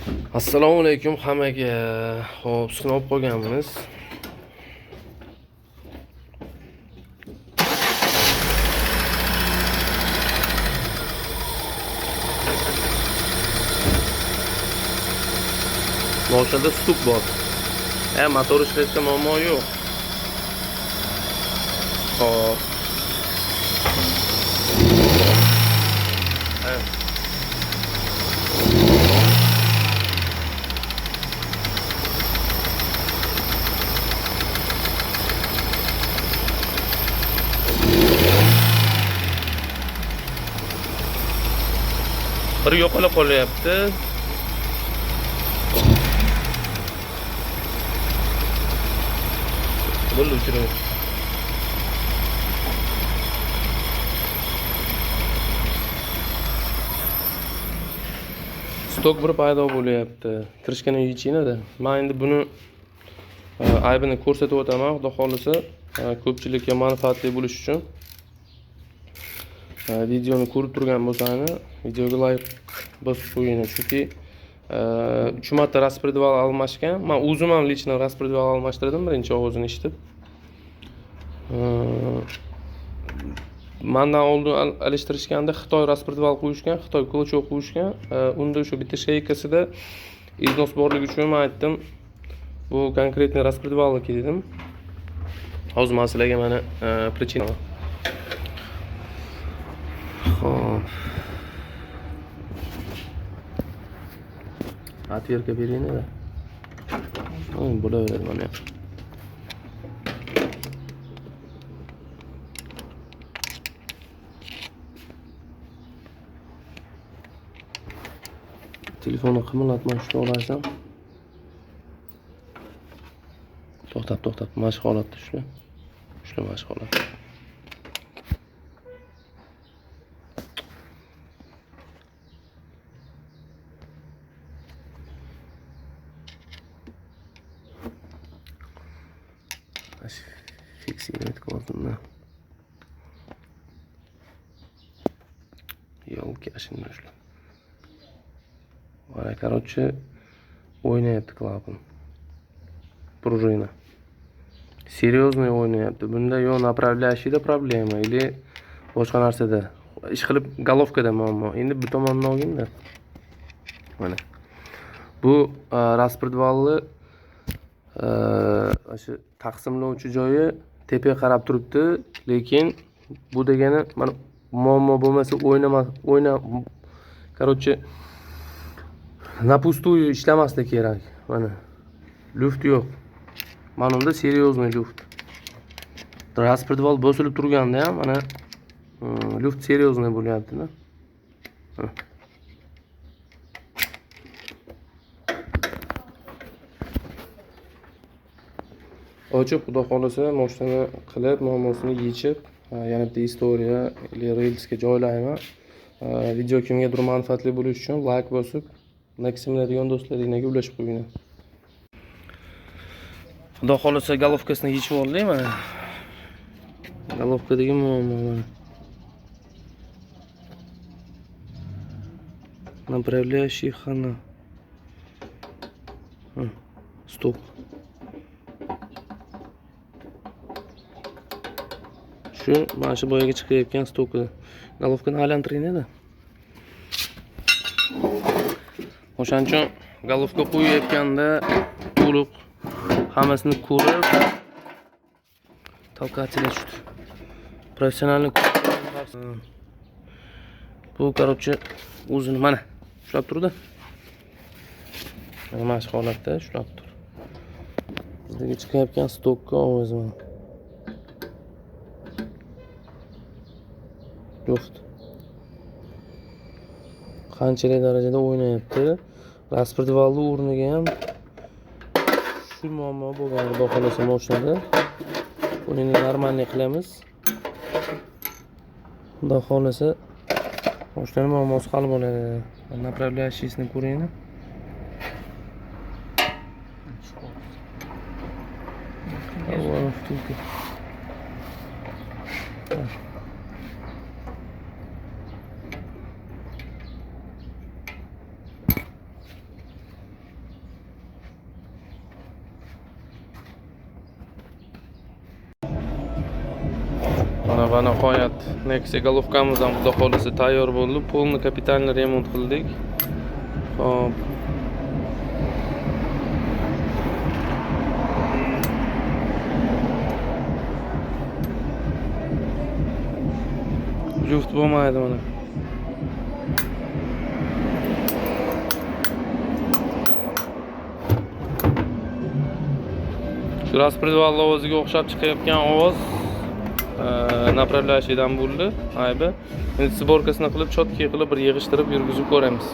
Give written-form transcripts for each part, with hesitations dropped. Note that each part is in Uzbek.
Assalomu alaykum hammaga. Xo'p, sutni olib qolganmiz. Mashinada stuk bor. Motor ishlashda muammo yo'q. Xo'p. Bir yo'qolib qolyapti. Bo'ldi, o'chiramiz. Stok bir paydo bo'lyapti. Kirishgani yechinadi. Men endi buni aybini ko'rsatib o'taman, xudo xolisa, ko'pchilikka manfaatli bo'lish uchun. Videoni ko'rib turgan bo'lsangiz, videoga like bosib qo'ying, chunki 3 marta raspredval almashgan. Men o'zim ham лично raspredval almashtirdim, birinchi ovozini eshitib. Mandan oldin alishtirishganda Xitoy raspredval qo'yishgan, Xitoy kolochok qo'yishgan. Unda o'sha bitta sheykasida iznos borligi uchun men aytdim, bu konkretniy raspredvalniki dedim. Hozir men sizlarga mana причина. Xo'p. Отвертка beringlar. Bo'laveradi mana. Telefonni qimirlatmay ushlab olarsan. To'xtab, to'xtab, mana shu holatda ushla. Ushla mana shu holatda. Фиксировать ko'rdimmi? Yo'q, ashunda ushla. Mana, короче, o'ynayapti klapan. Пружина. Серьезный o'ynayapti. Bunda yo направляющийda problema или boshqa narsada. Ish qilib golovkada muammo. Endi bu tomonni olginda. Mana. Bu raspredvalni o'sha taqsimlovchi joyi tepaga qarab turibdi, lekin bu degani mana muammo bo'lmasa o'ynama, o'yna, короче, напустую ishlamaslik kerak. Mana luft yo'q. Mana unda серьезный luft. Raspredval bosilib turganda ham mana luft серьезный bo'lyapti-da. Ochib, xudo xolasa, mashinani qilib, muammosini yechib, yana bitta istoriya или reelsga joylayman. Video kimgadir manfaatli bo'lishi uchun like bosib, Nexia minadigan do'stlaringizga ulashib qo'yinglar. Xudo xolasa golovkasini yechib oldik mana. Golovkadagi muammo mana. Направляющий xona. Стоп. Shu mana shu boyaga chiqayotgan stoki. Golovkani aylantiring-da. O'shaning uchun golovka qo'yayotganda to'liq hammasini ko'rib толкатель tushdi. Professionalni bu, короче, o'zini mana ushlab turdi. Mana shu holatda ushlab tur. Bizga chiqayotgan stokka ovoz mana. Luft. Qanchalik darajada o'ynayapti. Raspredvalni o'rniga ham shu muammo bo'lgan, xudo xolasa mashinada. Buni endi normalniy qilamiz. Xudo xolasa mashinani muammosi hal bo'ladi. Направляющийsini ko'ringlar. Втулка. Va nihoyat Nexia головка miz ham xudo xohlasa tayyor bo'ldi. Полный капитальный remont qildik. Xo'p. Juft bo'lmaydi mana. Shu распредвал ovoziga o'xshab chiqayotgan ovoz направляющийdan bo'ldi aybi. Endi сборка sini qilib, чётко qilib bir yig'ishtirib yurgizib ko'ramiz.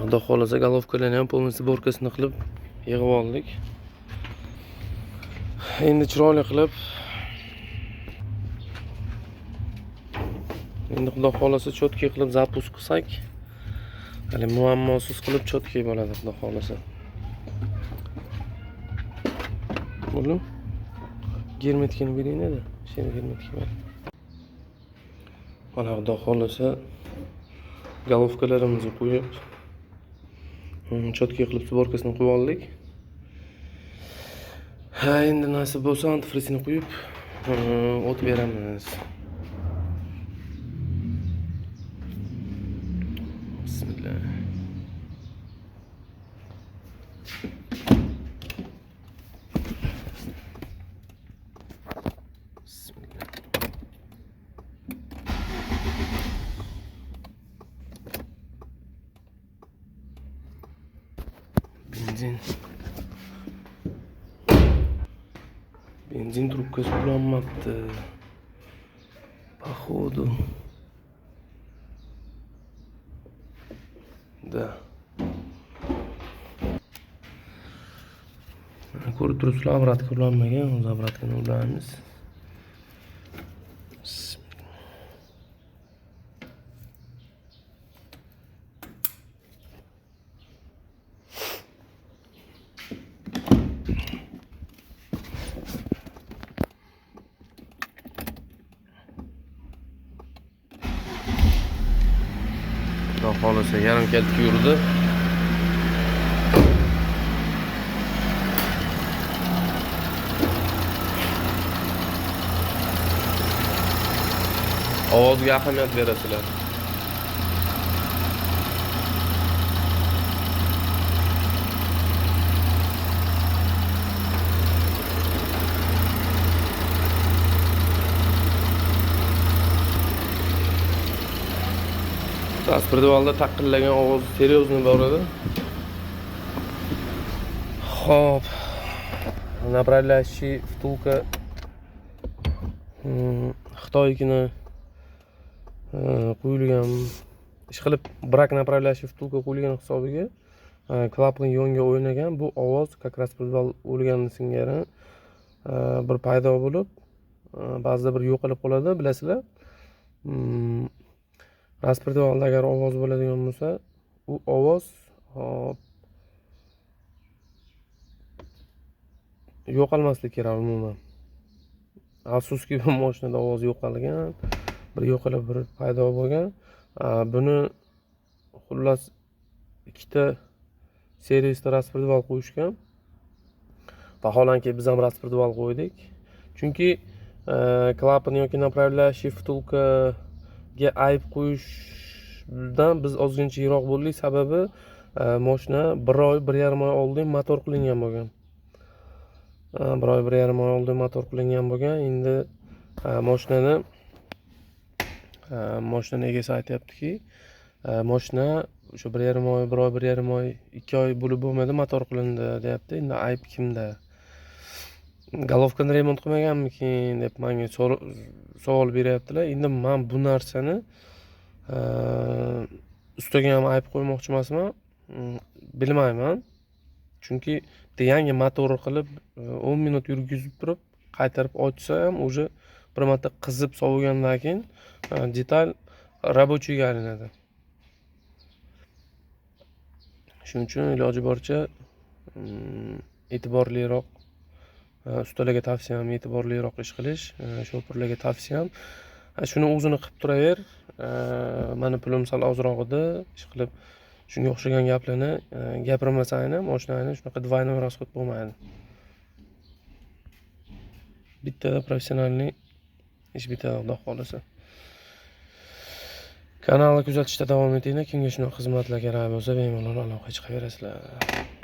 Xudo xohlasa головка larni ham полный сборка sini qilib yig'ib oldik. Endi chiroyli qilib, endi xudo xohlasa чётко qilib запуск qilsak, hali muammosiz qilib чётко bo'ladi xudo xohlasa. Bo'ldimi? Герметик ini bering dedi. Shuni герметик ber. Mana xudo xohlasa головка larimizni qo'yib, чётко qilib сборка sini qo'yib oldik. Ha, endi nasib bo'lsa antifrizini qo'yib, o't beramiz. Bismillah. Bismillah. Benzin. Benzin trubkasi ulanmabdi. Походу. Да. Mana ko'rib turibsizlar, обратка ulanmagan. Hozir обратка ni ulaymiz. Bismillah. Xudo xohlasa yarim katta yurdi. Ovozga ahamiyat berasizlar. Распредвал da taqillagan ovoz серьезный bor edi. Xo'p. Направляющий втулка Xitoynikini qo'yilgan, ish qilib брак направляющий втулка qo'yilgan hisobiga klapan yonga o'ynagan. Bu ovoz как распредвал o'lgan singari bir paydo bo'lib, ba'zida bir yo'qolib qoladi, bilasizlar. Распредвал da agar ovoz bo'ladigan bo'lsa, u ovoz hop yo'qolmasligi kerak umuman. Afsuski, bu mashinada ovoz yo'qolgan, bir yo'qolib bir paydo bo'lgan. Buni xullas ikkita servisda распредвал qo'yishgan. Vaholanki biz ham распредвал qo'ydik. Chunki klapan yoki направляющий втулка ga ayb qo'yishdan biz ozgincha yiroq bo'ldik. Sababi mashina bir oy, 1,5 oy oldin motor qilingan bo'lgan. Bir oy, 1,5 oy oldin motor qilingan bo'lgan. Endi mashinani egasi aytyaptiki, mashina o'sha 1,5 oy, bir oy, 1,5 oy, 2 oy bo'lib bo'lmadi, motor qilindi deyapti. Endi ayb kimda? Головка ni remont qilmaganmikin deb menga savol beryaptilar. Endi men bu narsani ustaga ham ayb qo'ymoqchi emasman. Bilmayman. Chunki bitta yangi motor qilib 10 minut yurgizib turib qaytarib ochsa ham уже bir marta qizib sovigandan keyin detal рабочий ga aylanadi. Shuning uchun iloji boricha e'tiborliroq, ustalarga tavsiyam e'tiborliroq ish qilish, shofirlarga tavsiyam shuni o'zini qilib turaver, mani pulim sal ozroq edi, ish qilib shunga o'xshagan gaplarni gapirmasang ham mashinani shunaqa двойной расход bo'lmaydi. Bittada профессиональный ish bitadi, xudo xohlasa. Kanalni kuzatishda davom etinglar. Kimga shunaqa xizmatlar kerak bo'lsa, bemalol aloqaga chiqaverasizlar.